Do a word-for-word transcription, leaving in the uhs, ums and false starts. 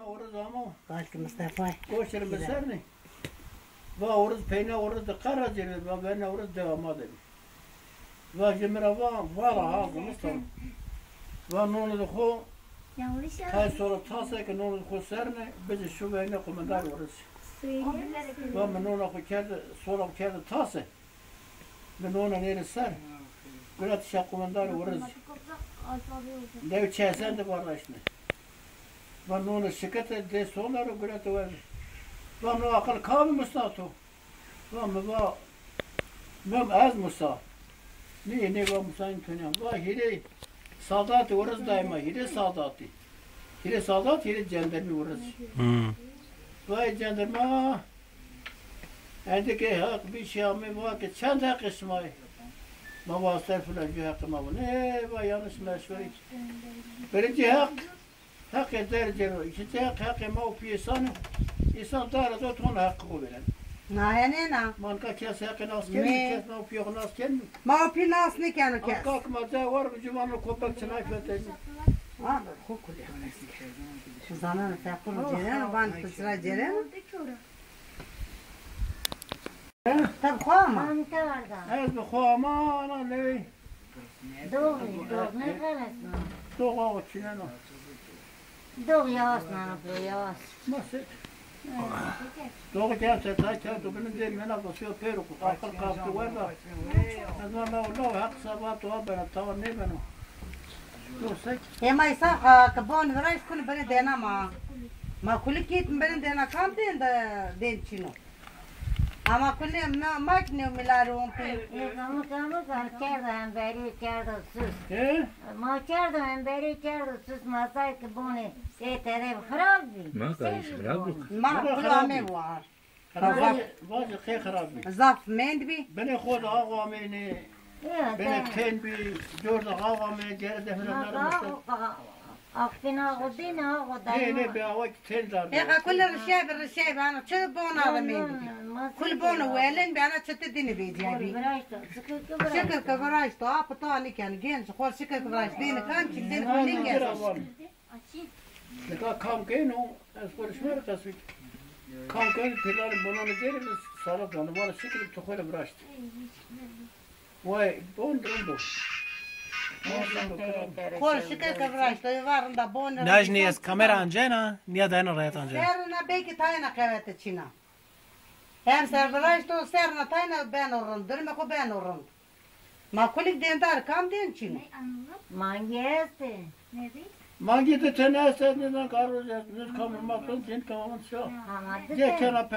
Uriz ama. Belki Mustafa. Goşir mi ser nê? Va uriz peyna uriz de qera cêrê, va vena uriz de ama de. Va jê mi ra va, va ra ha, Mustafa. Va nonê de xo, tay sora tase ke nonê de xo ser nê, bici şu veyne qumendar uriz. Va mi nona xo kerde, sora xo kerde tase. Mi nona nêrê ser. Guret şa qumendar uriz. Dew çesen de varaştne. Va nonê şikete de solar û guret wer. Va no aqil kam Musa to? Va mi va, mem ez Musa. Nê, nê va Musa in tuniyan. Va hîrê sadatî uriz daima, hîrê sadatî. Hîrê sadat, hîrê cendermî uriz. Hmm. Va ey cenderma, endî ke heq bî şî amê va ke çend heqê şima yê? Ma va estexfirullah, jû heqê ma bo. Nê, va yanlış meşhur. Birinci heq, heqê dercê ro. İkinci heq, heqê ma û pîyê îsan o. Îsan dare do ton heqê xo vêreno. Na henê na. Ma nika kes heqê nas kenî, kes ma û pîyê xo nas kenî. Ma û pî nas nêkeno kes. Kak ma ca war bi ciwan ro kopek çinay fetelî. Abi, xo kulî. Zaneno feqir cêreno, van pisra cêreno. Te bi xo ama? Ez bi xo ama, ana lewê. Doğru, doğru, ne xeles na? Doğ awa çineno. Doğ yavaş nana, yavaş. Nasıl? Doğu gelse tay kerdo bini de mena basıyor peru ku kakıl kaptı var da. Ez valla Allah hak sabat o bana tawa ne beno. Dur sek. Ema isa ke bon viraj kunu bini dena ma. Ma kulik git bini dena kam den de den çino. Ama kulê ma, makine milarê on pê. E, kamu kamu kan kerdo emberî kerdo sus. He? Ma kerdo emberî kerdo sus, masay ki bonê ê tede xirab bî. Ma kayış xirab bî. Ma kul ame war. Vajê, vajê qey xirab bî. Zaf mend bî. Binê xo de awa amênê. Binê ten bî, cor de awa amê, gere de hira. Aqfina xo dîne, awa dayma. Nê, nê, bi awa ki ten dar. Ê, qa kul rişe bi, rişe bi, ana çi bona de mend bî. Kul bona welin bî, ana çi ti dîne bî dîye bî. Şikir ki viraşto, a pita nîken, genç, xo şikir ki viraşto, dîne kan çi, dîne kul nîken. Nika kam keno, ez xo rişmer qesû. Kam keno, pêlanê bonanê dêrê mi sara dano, vana şikir tu xo rê viraşt. Way, bon rind o. Xo şikir ke viraşto, va rinda bon. Najnî ez kamera ancena, nîya dayena rayet ancena. Serna belkî tayna qewete çîna. Hem ser viraşto, serna tayna beno rind, durumê xo beno rind. Ma kulik dêndar kam dên çîno? Mangî estê. Mangî de tene estê, nêzan karo nêz kamir ma ton, tên kamamın şo. Ama de kena